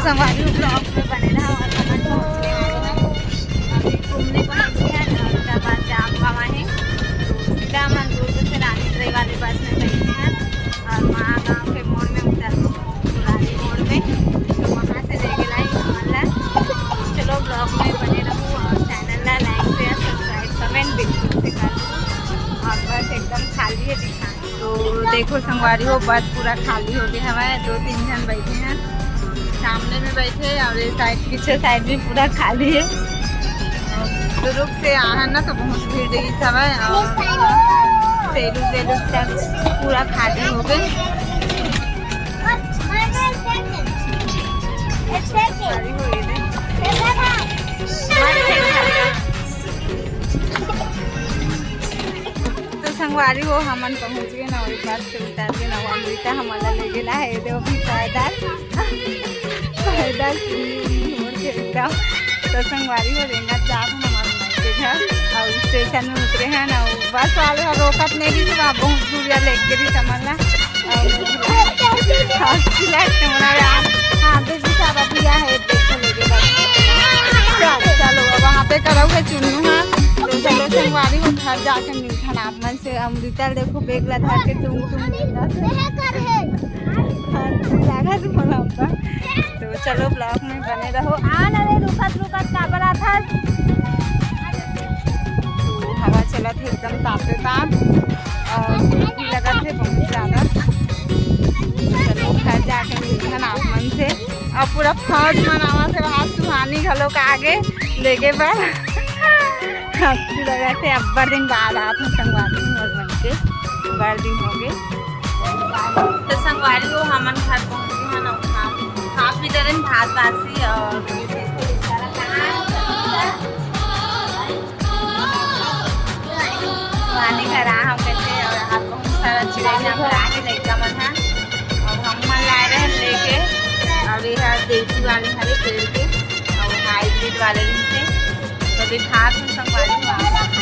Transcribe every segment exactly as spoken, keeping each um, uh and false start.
संगवारी हो, vlog में बने रहा और हमन पहुंचने वाले हैं। अभी घूमने पहुंचे हैं, अहमदाबाद जाम पावा है। तो सीधा हमन दुर्ग से रानी ट्रे वाले बस में बैठे हैं और वहाँ गाँव के मोड़ में उतर, पुरानी मोड़ में। तो वहाँ से लेके लाई हमन ला। चलो, vlog में बने रहू और channel ला like, share, subscribe, comment बिल्कुल से कर दो। और बस एकदम खाली है, दिखा। तो देखो संगवारी हो, बस पूरा खाली हो गया हवय, दो तीन झन बैठे हैं। सामने में बैठे और ये side, पीछे side भी पूरा खाली है। दुर्ग से आए हैं ना, तो बहुत भीड़ रही हवय और सेलू वेलू तक पूरा खाली हो गए। तो संगवारी हो, हमन पहुंच गए ना, और बस से उतर के ना, वो अमृता हमन ला ले गेला है, ये देखो भी पैदल, पैदल सीढ़ी उड़ी छोड़ के एकदम। तो संगवारी हो, रेंगत जात हन हमर माई के घर, और स्टेशन में उतरे हैं ना, वो बस वाले ह रोकत नहीं रही, तो बहुत दूर या लेके रही हमन ला। और हाँ, सिलेक्ट होना यार। हाँ, बेबी साहब अभी यहाँ है, देखो लेके बस। चल, चलो, अब वहाँ पे करोगे चुन्नू, हाँ। तो चलो संगवारी हो, घर जाके मिलथन आप मन से। अमृता देखो, बैग ला धर के टुंग टुंग करत हे। हाँ, लागत मोला अब्बा। तो चलो, vlog में बने रहो। आ ना रे, रुकत रुकत काबर आथस? तो हवा चलत हे एकदम तापे ताप, और धूप भी लगत हे बहुत ज्यादा। चलो, घर जाके मिलथन आप मन से। और पूरा फौज मन आवत हे, वहाँ सुहानी घलो का आगे लेके बर। अच्छी लगत हे, अब्बड़ दिन बाद आत हन संगवारी मोर मन के, बड़ दिन हो गए। तो संगवारी हो, हमन घर पहुँचे हन, अउ खा, खा पी डरेन भात बासी, और ये देखो बेचारा कहाँ है। पानी घर आ हम कहते, और यहाँ बहुत सारा चिड़ै जामर आगे लइका मन है, और हम मन लाए रहे लेके, और ये है देसी वाले हरे पेड़ के, और हाइब्रिड वाले भी थे। तो दिखात हूँ संगवारी हो।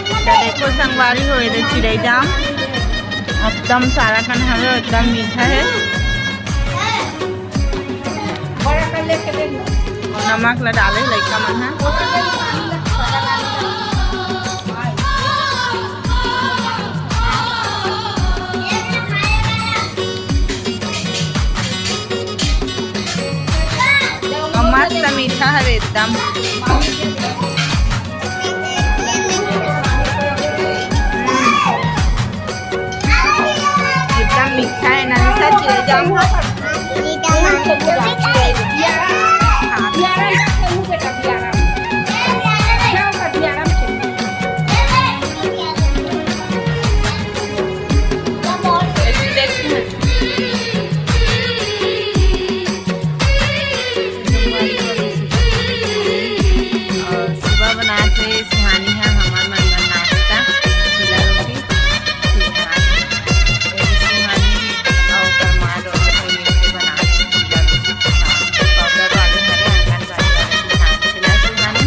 तो देखो संगवारी हो, ये दे चिड़ै जाम एकदम सारा कन हवे, एकदम मीठा है। नमक ला डाले लइका मन ह। अउ मस्त मीठा हवे एकदम। एकदम मीठा है ना, निशा, चिड़ै जाम। और सुबह बनात हे सुहानी ह हमर मन बर नाश्ता, चीला रोटी, सुहानी, सुहानी अउ ओकर माँ दोनों कोई मिलके बनात हे चीला रोटी के साथ। पाउडर वाले हरे, आंगनबाड़ी वाले के साथ चीला सुहानी।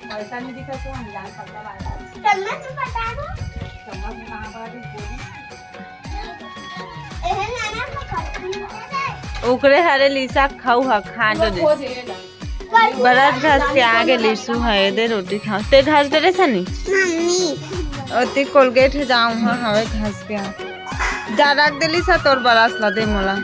पैसा नहीं दिखा तो हम जान सकता है। चम्मच से पटा दो। चम्मच में कहाँ पर अभी बोली? एहे नाना को खत्म नहीं होता है। ओकरे हरे लिशा खाऊ ह, खा तो दे। खोज ये ला। बरस घस के आगे लिशु ह, ये दे रोटी खा। ते घस डरे सनी? मम्मी। ओती कोलगेट है, जाऊँ, हाँ, हवे घस के आ। जा रख देली सा तोर बरस ला दे मोला।